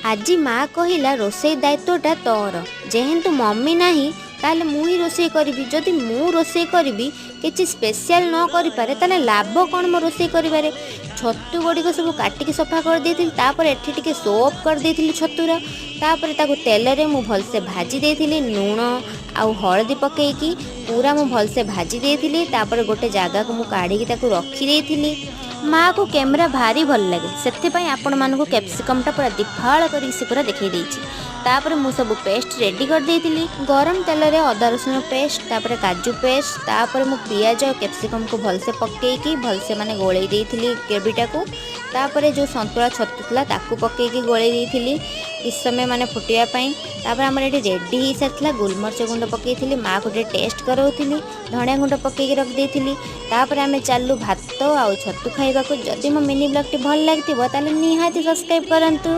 ଆଜି ମା କହିଲା, ରୋଷେଇ ଦାୟିତ୍ୱଟା ତୋର। ଯେହେତୁ ମମି ନାହିଁ, ତାହେଲେ ମୁଁ ହିଁ ରୋଷେଇ କରିବି। ଯଦି ମୁଁ ରୋଷେଇ କରିବି, କିଛି ସ୍ପେଶିଆଲ ନ କରିପାରେ, ତାହେଲେ ଲାଭ କ'ଣ ମୋ ରୋଷେଇ କରିବାରେ? ଛତୁ ଗୁଡ଼ିକ ସବୁ କାଟିକି ସଫା କରିଦେଇଥିଲି। ତାପରେ ଏଠି ଟିକେ ସୋକ୍ କରିଦେଇଥିଲି ଛତୁର। ତାପରେ ତାକୁ ତେଲରେ ମୁଁ ଭଲସେ ଭାଜି ଦେଇଥିଲି। ଲୁଣ ଆଉ ହଳଦୀ ପକେଇକି ପୁରା ମୁଁ ଭଲସେ ଭାଜି ଦେଇଥିଲି। ତାପରେ ଗୋଟେ ଜାଗାକୁ ମୁଁ କାଢ଼ିକି ତାକୁ ରଖିଦେଇଥିଲି। ମାଆକୁ କ୍ୟାମେରା ଭାରି ଭଲ ଲାଗେ, ସେଥିପାଇଁ ଆପଣମାନଙ୍କୁ କ୍ୟାପ୍ସିକମ୍ଟା ପୁରା ଦିଫାଳ କରିକି ସେ ପୁରା ଦେଖେଇ ଦେଇଛି। ତାପରେ ମୁଁ ସବୁ ପେଷ୍ଟ ରେଡ଼ି କରିଦେଇଥିଲି। ଗରମ ତେଲରେ ଅଦା ରସୁଣ ପେଷ୍ଟ, ତାପରେ କାଜୁ ପେଷ୍ଟ, ତାପରେ ମୁଁ ପିଆଜ ଆଉ କ୍ୟାପ୍ସିକମ୍କୁ ଭଲସେ ପକେଇକି ଭଲସେ ମାନେ ଗୋଳେଇ ଦେଇଥିଲି ଗ୍ରେଭିଟାକୁ। ତାପରେ ଯେଉଁ ସନ୍ତୁଳା ଛତୁ ଥିଲା, ତାକୁ ପକେଇକି ଗୋଳେଇ ଦେଇଥିଲି କିଛି ସମୟ ମାନେ ଫୁଟିବା ପାଇଁ। ତାପରେ ଆମର ଏଠି ରେଡ଼ି ହେଇସାରିଥିଲା। ଗୋଲମରିଚ ଗୁଣ୍ଡ ପକେଇଥିଲି, ମାଆକୁ ଟିକେ ଟେଷ୍ଟ କରାଉଥିଲି। ଧଣିଆ ଗୁଣ୍ଡ ପକେଇକି ରଖିଦେଇଥିଲି। ତାପରେ ଆମେ ଚାଲିଲୁ ଭାତ ଆଉ ଛତୁ ଖାଇବାକୁ। ଯଦି ମୋ ମିନି ବ୍ଲଗ୍ଟି ଭଲ ଲାଗିଥିବ, ତାହେଲେ ନିହାତି ସବସ୍କ୍ରାଇବ୍ କରନ୍ତୁ।